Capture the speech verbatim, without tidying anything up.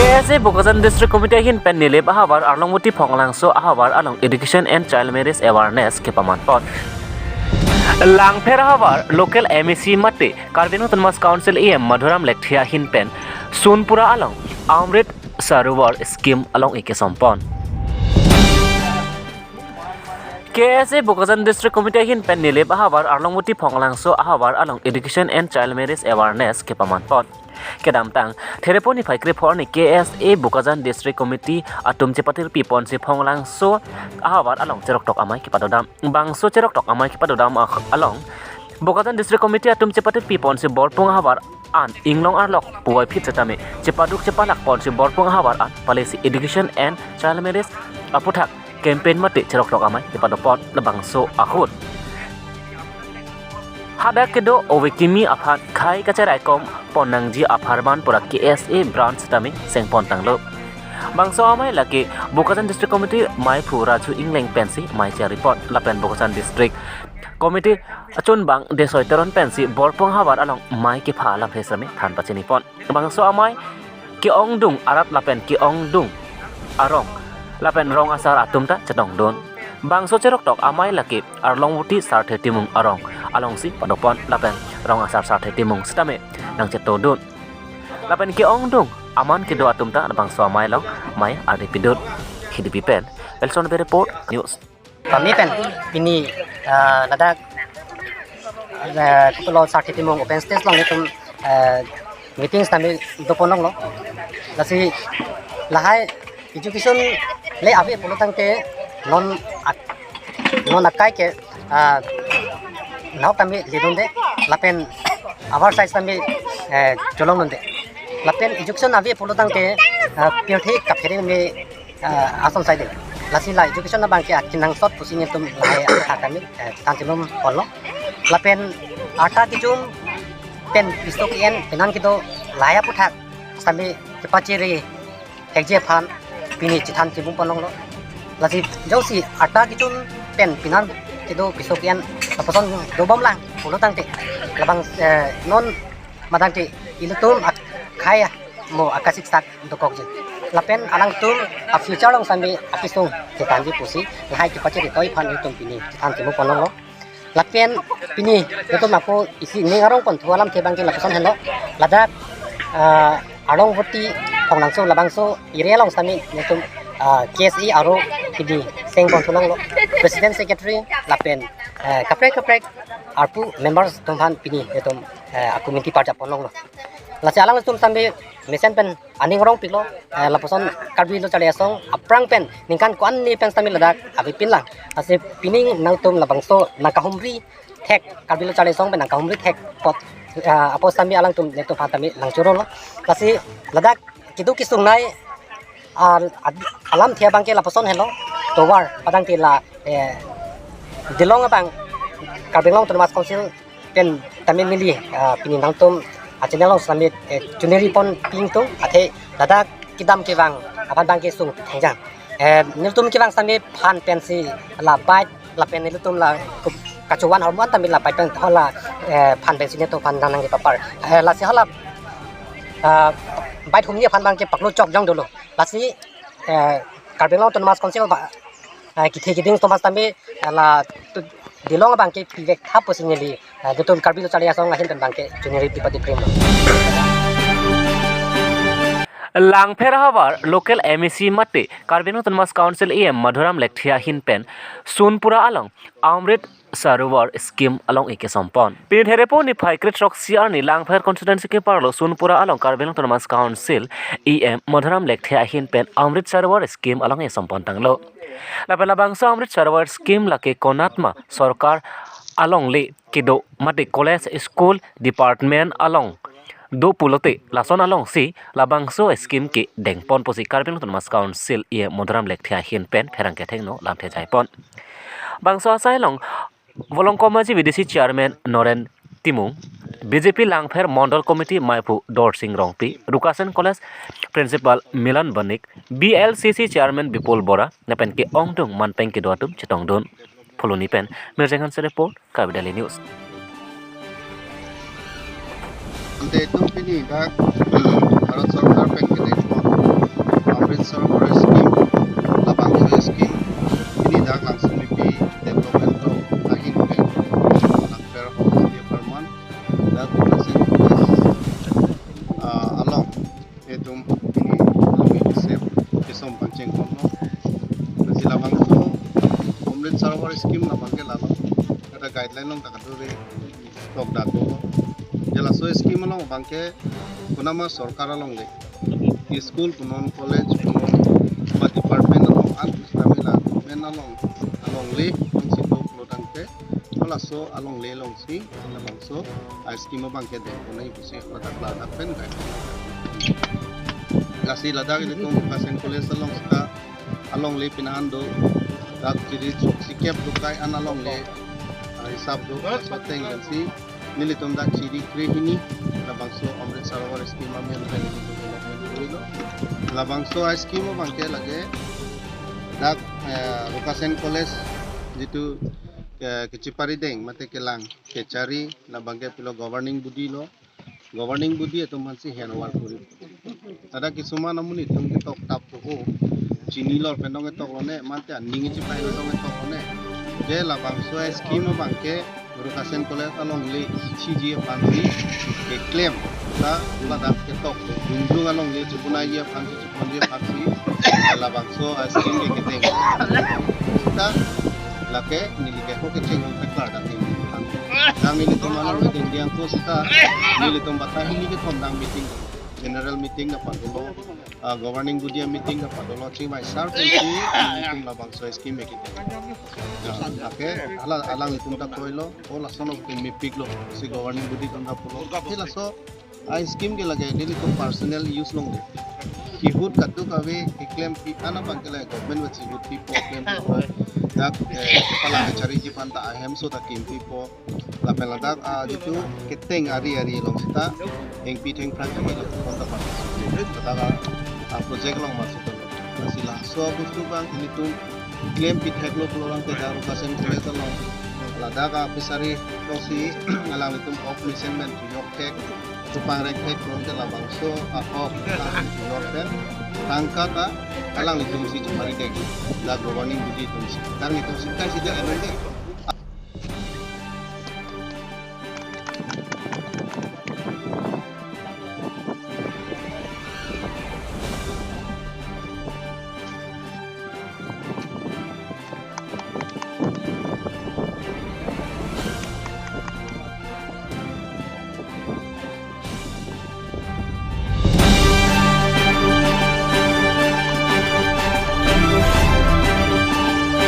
K S A Bokajan District Committee ahin pen Nilip ahavar Arlongvoti Phonglangso ahavar along Education and Child Marriage Awareness kepaman pon. Langpher ahavar local M A C mate Karbi Anglong Autonomous Council E M Madhuram Lekthe ahin pen Sunpura along Amrit Sarovar scheme along-i kesom pon. K S A Bokajan District Committee ahin pen Nilip ahavar Arlongvoti Phonglangso ahavar along Education and Child Marriage Awareness kepaman pon. Kedamtang Therepo niphai krepho arni K S A Bokajan District Committee atum chepatirpi ponsi Phonglangso ahavar along cheroktok amei kepadodam. Bangso cheroktok amei kepadodam ak-, along Bokajan District Committee atum chepatirpi ponsi Borpung ahavar an inglong arlok puvoiphit setame chepaduk chepalak ponsi Borpung ahavar an palesi Education and Child Marriage aputhak campaign mate cheroktok amei kepado pon. Labangso ahut hadak kedo ove kimi aphan khei kacheraikom pon nangji apharman pura K S A branch tame seng pon tanglo. Bangso amei lake Bokajan District Committee meiphu Raju Engleng pensi mei chari pon lapen Bokajan District Committee achunbang Desoi Teron pensi Borpung ahavar along mei kepha alamthe sitame than pachini pon. Bangso amei ke-ongdung arat lapen ke-ongdung arong lapen rong asar atum ta chetongdun. Bangso cheroktok amei lake Arlongvoti Sarthe Timung arong alongsi pado pon lapen rong asar Sarthe Timung sitame nangchetodun. Lapen ke-ongdung aman kedo atum ta bangso amei along mei ardi pidun. K D P pen Wilson Bey report, news. Kami pen pini, ah, ladak, ah, kopilo Sarthe Timung open stage along itum, ah, meeting setame do pon longlo. Lasi lahai education le ave pulo tangte non ak-, non akai ke, ah, nahok tame ledunde lapen abar size tame, eh, cholongdunde. Lapen education ave pulo tangte, ah, pirthe kaphere me ah, ason saide. Lasi la education abangke akenangsot pusi nelitum lahai athak tame, eh, than chilum ponlo. Lapen arta kechum pen piso ke-en penan kedo lahai aputhak sitame kepachiri thekji aphan pini chethan chibum pon longlo. Lasi jongsi arta kechum pen penan kedo piso ke-en lapuson dobomlang pulo tangte labang, eh, non madangte ilitum akhei mo akasiksak dokokji. Lapen alangtum a-future along sitame akesung chethanji pusi lahai kepachiri toi aphan itum pini chethan chimung pon longlo. Lapen pini itum ako isi ning arong ponthu alamthe abangke lapuson henlo. Ladak, ah, Arlongvoti Phonglangso labangso area along sitame itum, ah, K S A aro pini seng ponthu longlo. President, secretary lapen, eh, kaprek kaprek arpu members atum aphan pini itum, eh, a-committee parjap pon longlo. Lasi alangtum sitame mesen pen aning arong piklo, eh, lapuson Karbi Lo Charli Asong aphrang pen ningkan ko-an ni pen sitame ladak avepinlang. Lasi pini nangtum labangso nangkahumri thek, Karbi Lo Charli Asong pen nangkahumri thek apot, eh, apot sitame alangtum nelitum aphan tame nangchorolo. Lasi ladak kedo kesung nai, ah, ad-, alamthe abangke lapuson henlo, tovar padangte la, eh, Dilong abang Karbi Anglong Autonomous Council pen tame neli, ah, pini nangtum a-channel along sitame, eh, choneri ponpi ingtung, athe ladak kedam kevang aphan abangke sung thengjang. Eh, nelitum kevang sitame phan pensi la bike lapen nelitum la ku-, kachovan ahormu an tame la bike pen hala, eh, phan pensi nelitum aphan nang nangkepapar. Eh, lasi hala, ah, bike humni aphan abangke paklo chok jong dolo. Lasi, eh, Karbi Anglong Autonomous Council ba, eh, kethe keding atum sitame, eh, la tu Dilong abangke pivek tha pusi neli, eh, itum Karbi Lo Charli Asong ahin pen abangke choneri pipa dikrim. Langpher ahavar local M A C mate Karbi Anglong Autonomous Council E M Madhuram Lekthe ahin pen Sunpura along Amrit Sarovar scheme along-i kesom pon. Pini Therepo niphai kre-throksi arni Langpher constituency keparlo Sunpura along Karbi Anglong Autonomous Council E M Madhuram Lekthe ahin pen Amrit Sarovar scheme along-i som pon tanglo. Lapen labangso Amrit Sarovar scheme lake konatma sorkar alongle kedo mate college, school, department along do pulote lason alongsi labangso scheme kedeng pon pusi Karbi Anglong Autonomous Council E M Madhuram Lekthe ahin pen pherangke athengno lamthe jai pon. Bangso asai along Volongkom Aji V D C Chairman Noren Timung, B J P Langpher Mondol Committee meiphu Dorsing Rongpi, Rukasen College Principal Milan Banik, B L C C Chairman Bipul Bora, lapen ke-ongdung manpeng kedo atum chetongdun. Phuloni pen Mirjeng Hanse report, Karbi Daily News. Ante itum pini dak Bharat Sorkar pen kedeng pon Amrit Sarovar scheme, labangso scheme, pini dak Langsomepi development block ahin pen, Langpher Home Department, dak Home Secretary, ah, along, itum pini kami sep kesom pangcheng kono. Lasi labangso Amrit Sarovar scheme labang ke lalo, ada guideline along ta kaduri tokdak do. Je laso scheme along abang ke konama sorkar alongle, school punon, college punon, ba department along an kami la government along, alongle, ang si do pulo tangte, halaso alongle alongsi labangso a scheme abang ke dengponai pusi ladak ladak pen kai. Lasi ladak ilitum Rukasen College along seta alongle pini an do, dak chiri chok sikep do kai an alongle, ah, hisap do, laso ateng pensi nelitum dak chiri krehini labangso Amrit Sarovar scheme amen pen nelitum development kuri lo. Labangso a scheme abang ke lake dak, eh, Rukasen College jitu, eh, kechipari deng mate kelang kechari, labang ke pilo governing body lo, governing body atum aphansi handover kuri. Tada kisuman amonit atum ketok tap toko, chini lor pen dong ketok lone, mate aning chipai lo dong ketok lone. Je labangso a scheme abang ke Rukasen College alongle chiji aphansi keklem, ta ladak ketok, jungjung alongle chipunaiji aphansi, chipunji aphansi, labangso a scheme ke kedeng. Ta lake neli ke ko kecheng ong peklar dam ni. Dam nelitum along kedeng diang ko seta nelitum batai hini kethom dam meeting, general meeting dapat dolo, ah, governing body meeting dapat dolo, chimai sar pensi nelitum labangso scheme ke kedeng. Nah, lake ala alanglitum ta koilo, o lason atum mepik lo, si governing body atum ta pulo. Ke laso a scheme ke lake nelitum personal use alongle. Kehut kadokave keklempi an abang ke lake government vangsi hut pipo, klempipo. Dak, eh, kepala kechariji aphan ta ahemso ta kempipo. Lapen ladak, ah, jitu keteng ari ari along seta engpi thengphrang kami ladak aphan ta pan. Ladak, ah, project along masuk. Lasi laso bostu abang ilitum klempi theklo pulo tangte dak Rukasen College along, ladak a fishery alongsi alanglitum ok mesen pen chojok thek, chopangreng thek pulote labangso a ok alanglitum chojok pen tangka ta alanglitum si chepari deng, dak governing body atum si. Dak nelitum si kai si dak along ke